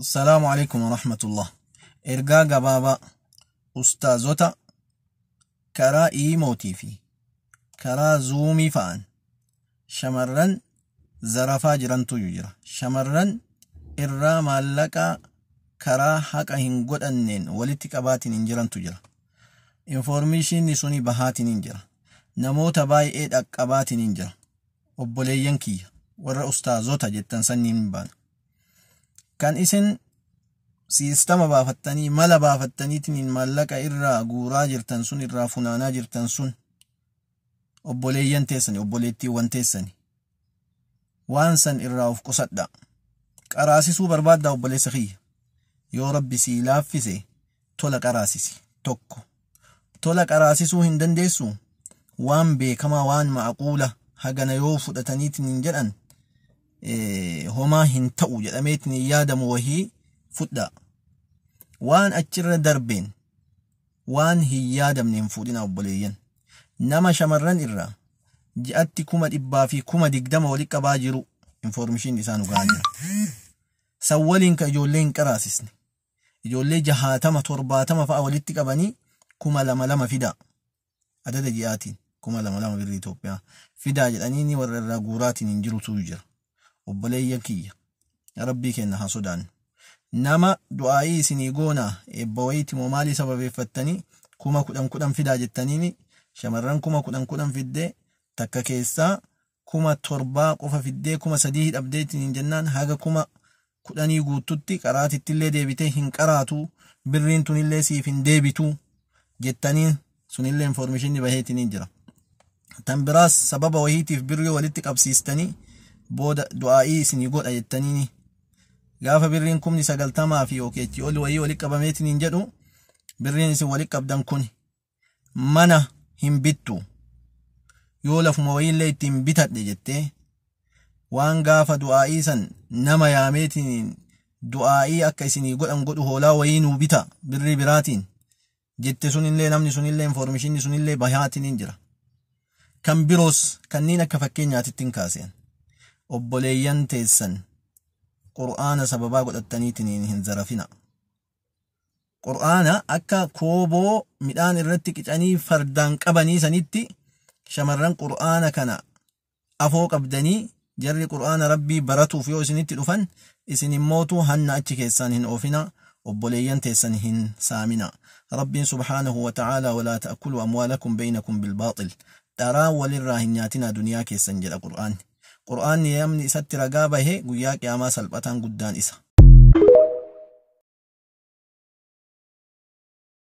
Salaamu alaikum warahmatullah. Ergaa gabaabaa ustaazota karaa iimootii fi karaa zuumii fa'an shamarran zarafaa jirantu jira. Shamarran irraa maallaqa karaa haqa hin godhanneen walitti qabaatiin hin jirantu jira. Infoormeeshinni suni bahaatiin hin jira. Namoota baay'ee dhaqqabaatiin hin jira. Obboleeyyan kiyya warra ustaazota jettan sanniin hin baana. Kan isin siistama baafattanii mala baafattaniitiin maallaqa irraa guuraa jirtan sun, irraa funaanaa jirtan sun, obboleeyyan teessani, obboleettiiwwan teessani, waan san irraa of qusadha. Qaraasisuu barbaaddaa, obboleessa kiyya, yoo Rabbi sii laaffise tola qaraasisi. Tokko tola qaraasisuu hin dandeessu, waan beekamaa, waan ma'aquula, hagana yoo fudhataniitiin hin jedhan homaa hin ta'u jedhameetiin hin yaadamu wahii fudhaa. Waan achirra darbeen waan hin yaadamne hin fuudhina, obboleeyyan. Nama shamarran irraa ji'atti 120,000 walitti qabaa jiru infoormeeshinii isaa nu gahaa jira. San waliin ka ijoollee hin qaraasisne. Ijoollee 60, 70 fa'a walitti qabanii 2000 fidaa. Adada ji'aatiin 2000 birrii Itoophiyaa fidaa jedhanii warra irraa guuraatiin hin jirutu jira. Obboleeyyan kiyya, Rabbii keenya haa sodaannu. Nama du'aa'ii isinii goonaa, eebba wayiiti moo maalii sababeeffattanii 10,000 fidaa jettaniini shamarran 10,000 fiddee takka keessaa 7,000 qofa fiddee 3,000 hidhabdeetiin hin jennaan, haga 10,000 guututti qaraatittillee deebitee hin qaraatu, birriin tunillee siif hin deebitu jettaniin sunillee infoormeeshinii baheetiin hin jira. Tan biraas sababa wayiitiif birrii walitti qabsiistanii booda du'aa'ii isinii godha jettaniini gaafa birriin 90,000 fi yookiin ol wayii walitti qabameetiin hin jedhu, birriin isin walitti qabdan kun mana hin bittu, yoo lafuma wayiillee ittiin bitadhe jettee waan gaafa du'aa'ii san nama yaameetiin du'aa'ii akka isinii godhan godhu, hoolaa wayii nuu bita birrii biraatiin jette sunillee, namni sunillee infoormeeshinii sunillee bahaatiin hin jira. Kan biroos kanneen akka fakkeenyaatitti hin kaaseen, obboleeyyan teessan Qur'aana sababaa godhattaniitiin hin zarafina. Qur'aana akka kooboo midhaan irratti qicanii fardaan qabanii sanitti shamarran Qur'aana kana afoo qabdanii, jarri Qur'aana Rabbii baratuuf yoo isinitti dhufan isin immootu hanna achi keessaan hin oofina, obboleeyyan teessan hin saamina. Rabbiin subhaanahu wa ta'aalaa "Walaa ta'kuluu amwaalakum baynakum bilbaaxil", dharaa walirraa hin nyaatinaa duniyaa keessan jedha Qur'aanni. Qur'aanni namni isatti ragaa bahe guyyaa qiyaamaa salphataan guddaan isa.